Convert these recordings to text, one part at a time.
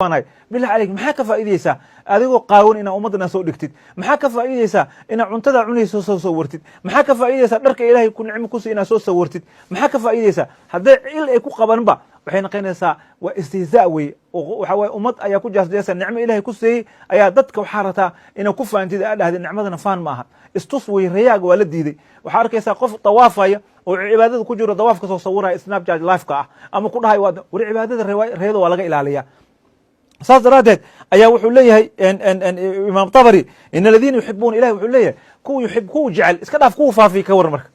Billah caleyk, maxaa ka faa'iideysaa adigoo qaawan inaa ummadana soo dhigtid? Maxaa ka faa'iideysaa inaa cuntada cunayso soo sawirtid? Maxaa ka faa'iideysaa dharka Ilaahay ku nicmo kusi inaa soo sawirtid? Maxaa ka faa'iideysaa? Hadday il ay ku qabanba, waxay noqonaysaa waa istihzaa weye. Waxa waye, ummad ayaa ku jaasjeesa. Nicmo Ilahay ku siiyey ayaa dadka waxaa rataa inaa ku faantid. Aa dhahday nicmadana faan ma aha, istus wey. Rayaaga waa la diiday. Waxaa arkaysaa qof tawaafaya oo cibaadada ku jiro, dawaafka soo sawiraya, Snapchat live-ka ah ama ku dhahay. War, cibaadada rayada waa laga ilaaliyaa. Saas daraaddeed ayaa wuxuu leeyahay Imaam Tabari: "In aladiina yuxibuuna", ilahi wuxuu leeyahay, kuwa yuxib, kuwa jecel, iska dhaaf kuwa faafiye. Ka waran marka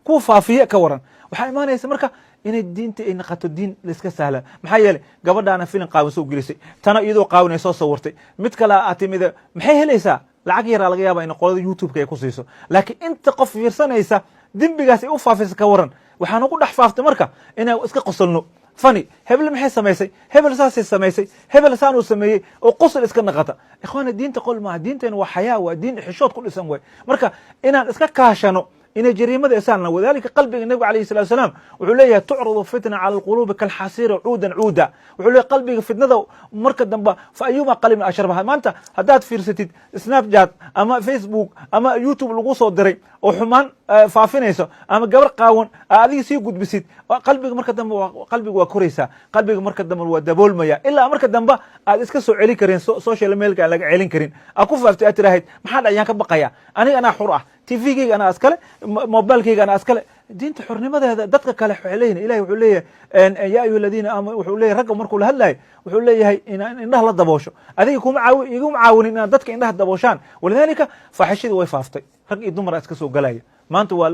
kuwa faafiye? Ka waran? Waxaa imaanaysa marka inay diinta ay naqato diin laiska sahla. Maxaa yeelay, gabadhaana filin qaawan soo gelisay, tana iyadoo qaawan ay soo sawirtay, mid kale aa timida. Maxay helaysaa? Lacag yaraa laga yaaba in qolada YouTube-ka ay ku siiso, laakiin inta qof fiirsanaysa dembigaas ay u faafaysa, ka waran? Waxaana ku dhex faaftay marka inaan iska qosolno fani. Hebel maxay samaysay? Hebel saasay samaysay, hebel saanuu sameeyey, oo qosol iska naqata. Ikhwaana, diinta qol maaha. Diinteena waa xayaa, waa diin xishood ku dhisan way. Marka inaan iska kaashano inay jariimada isaalna. Wadalika qalbiga nabiga alayhi salatu wasalaam wuxuu leeyahay: "Tucradu fitna cala alqulubi kalxasiira cuudan cuuda." Wuxuu leeyahay qalbiga fitnada marka dambe fa ayuma qalbin ashrabaha. Maanta haddaad fiirsatid Snapchat ama Facebook ama YouTube lagu soo diray oo xumaan faafinayso ama gabar qaawan adiga sii gudbisid, qalbiga marka dambe, qalbiga waa koraysaa, qalbiga marka dambe waa daboolmaya, ilaa marka dambe aad iska soo celin karin, social media aan laga celin karin, aad ku faaftay, aad tirahayd: "Maxaa dhacayaan? Ka baqaya aniga? Anaa xur ah, TV-geyga anaa iskale, mobilkeyga anaa iskale." Diinta xornimadeeda dadka kale waxay leeyihin, Ilahi wuxuu leeyahay: "Ya ayuha aladiina aamanu." Wuxuu leeyahay, ragga markuu la hadlayo, wuxuu leeyahay in indhaha la daboosho. Adiga kuma caawi, iguma caawinin inaad dadka indhaha dabooshaan. Walidaalika faaxishadii way faaftay, rag iyo dumar iska soo galaya. Maanta waa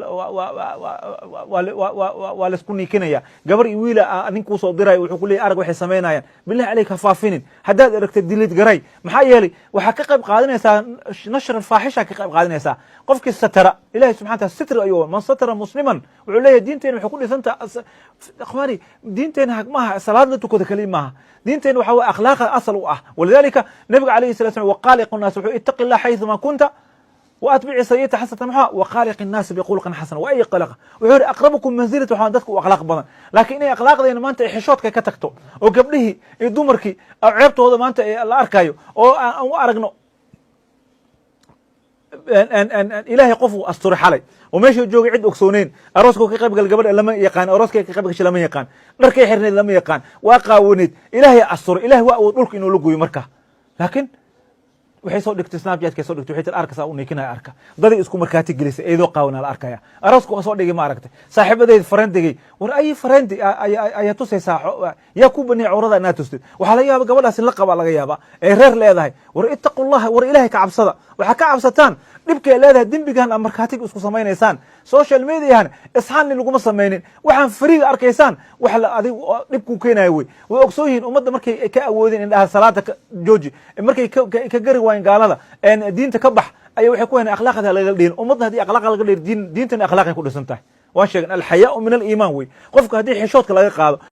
laisku niikinaya. Gabar iyo wiila nin kuusoo diraya, wuxuu ku leeyahy: "Arag waxay samaynayaan." Billahi caleyk, ha faafinin. Haddaad aragta, dilid garay. Maxaa yeelay, waxaa ka qayb qaadanaysaa nashr alfaaxisha, ka qayb qaadanaysaa. Qofkii satara, Ilahi subxana taala sitri ayuu: "Man satara musliman." Wuxuu leeyahay, diinteena waxay ku dhisantaha, ikhwaani, diinteena maaha salaad la tukado keliya maaha. Diinteena waxa weye akhlaaqa asal u ah. Walidalika nabiga alayhi salat slam: "Waqaaliqu nnaas." Wuxuu: "Ittaqi llah xayثuma kunta وأتبع السيئة حسنة تمحها وخالق الناس بخلق حسن." وأي قلق wuxuu yihi: "أقربكم منزلة." Waxaan dadka u akhlaaq badan, laakiin inay akhlaaqdeena maanta ay xishoodka ka tagto oo gabdhihii iyo dumarkii ceebtooda maanta la arkayo oo aan u aragno Ilaahay qof uu asturay xalay oo meesha joogay cid ogsooneyn. Arooska ka qayb gal, gabadha lama yaqaan, arooska ka qayb gashay lama yaqaan, dharkay xirneyd lama yaqaan, waa qaawaneyd. Ilaahay asturay, Ilahay waa awood dhulka inuu la gooyo marka. Laakiin waxay soo dhigtay Snapchatkay soo dhigtay, waxay tiri: "Arkasa u niikinaya, arka." Daday isku markaati gelisay iyadoo qaawanaa la arkaya. Arooska waa soo dhigay, ma aragtay saaxiibadeyd farendigay. War, ay farendi ayaa tusaysaa? Yaa ku baniyay cawrada inaad tustid? Waxaa laga yaaba gabadhaas in la qabaa, laga yaaba ee reer leedahay. War, ittaqullaha. War, Ilaahay ka cabsada. Waxaa ka cabsataan dhibkay leedahay dembigan aad markhaatiga isku samaynaysaan. Social mediahan isxaanni laguma samaynin. Waxaan fariiga arkaysaan, wax adig dhibkuu keenayo wey. Way ogsoon yihiin ummadda markay ka awoodeen indhaha salaada jooji, markay ka gari waayeen gaalada diinta ka bax, ayaa waxay ku heen akhlaaqda laga dhihin ummadda. Haddii akhlaaq laga dhihin, diin, diintana akhlaaqay ku dhisan tahay. Waan sheegan: "الحياء من الإيمان" wey. Qofka haddii xishoodka laga qaado